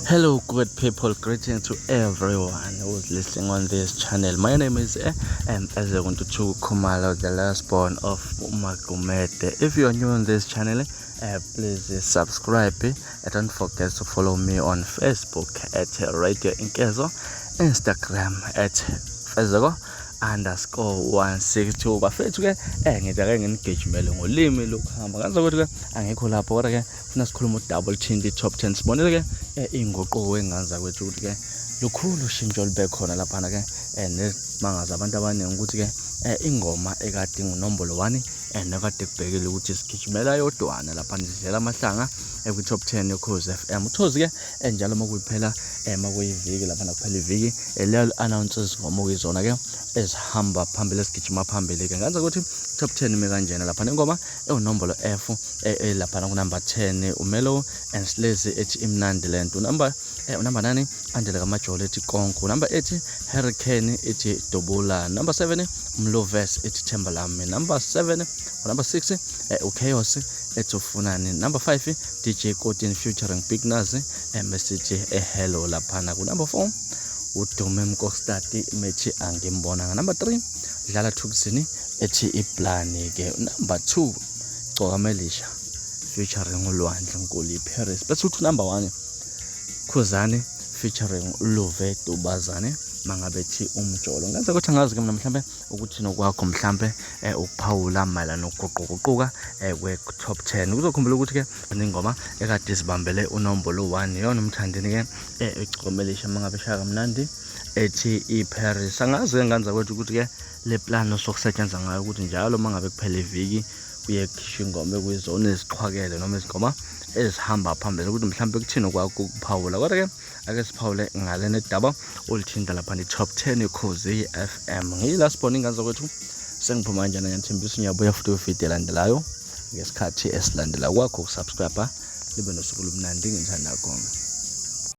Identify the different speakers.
Speaker 1: Hello, good people. Greetings to everyone who's listening on this channel. My name is Ezekuntu Khumalo, the last born of Magumede. If you are new on this channel, please subscribe. Don't forget to follow me on Facebook at Radio Inkezo, Instagram at Fezeko underscore 162. Bafethu ke ngithi ake nginigijimele ngolimi lokuhamba kanza ukuthi ke angikho lapho, kodwa ke funa sikhuluma udaba oluthinta i-top 10. Sibonile ke iy'nguquko enganza kwethu ukuthi ke lukhulu ushintsho olube khona laphana ke, nezimangaza abantu abaningi ukuthi ke ingoma ekade ingunombolo 1 nekade kubhekile ukuthi sigijimela yodwana laphana, sidlela amahlanga kwi-top 10 yoKhozi FM. Uthozi ke njalo uma kuyiphela, uma kuyiviki laphana, kuphela iviki, liya-announce izingoma okuyizona ke ezihamba phambili, esigijima phambili ke. Ngenza ukuthi top 10 ime kanjena laphana: ingoma ewunombolo F laphana kunumber 10, uMelo and Slezi ethi Imnandi Lento. Unumber 9, Andile kaMajolo ethi Konke. Number 8, Hurricane ethi Dubula. Number 7, Mloves ethi Themba Lami. Number 7, number 6, uChaos ethi Ufunani. Number 5, DJ Kotin featuring Big Nazi mesithi eHello. Laphana ku number 4, uDume Mkokstad methi Angimbonanga. Number 3, Dlala Thukzini ethi Iplani ke. Number 2, Gcokama Elisha featuring uLwandle Nkuli, Paris. Bese uthi number 1, Khuzani featuring Luve Dubazane mangabe ethi Umjolo. Ngenza ukuthi angazi ke mina mhlambe ukuthi nokwakho mhlambe ukuphawula mayelana nokuguquguquka kwe-top 10. Kuzokhumbula ukuthi ke ingoma ekade izibambele unombolo 1 iyona uMthandeni ke, Igcokama Elisha mangabe shaya kamnandi ethi iParis. Angazi ke nganza kwethu ukuthi ke le plan osokusebenza ngayo ukuthi njalo mangabe kuphela iviki kuye kukhishwa ingoma ekuyizona eziqhwakele noma izingoma ezihamba phambili, ukuthi mhlawumbe kuthini kwakho ukuphawula. Kodwa ke ake siphawule ngale nedaba oluthinta lapha ni-top 10 Ukhozi FM. Ngiyila sibona ingane zakwethu, sengiphuma kanjena. Ngiyathembisa ngiyabuya futhi kwividiyo elandelayo ngesikhathi esilandela. Kwakho ukusubscribe, libe nosuku olumnandi. Ngithanda khona.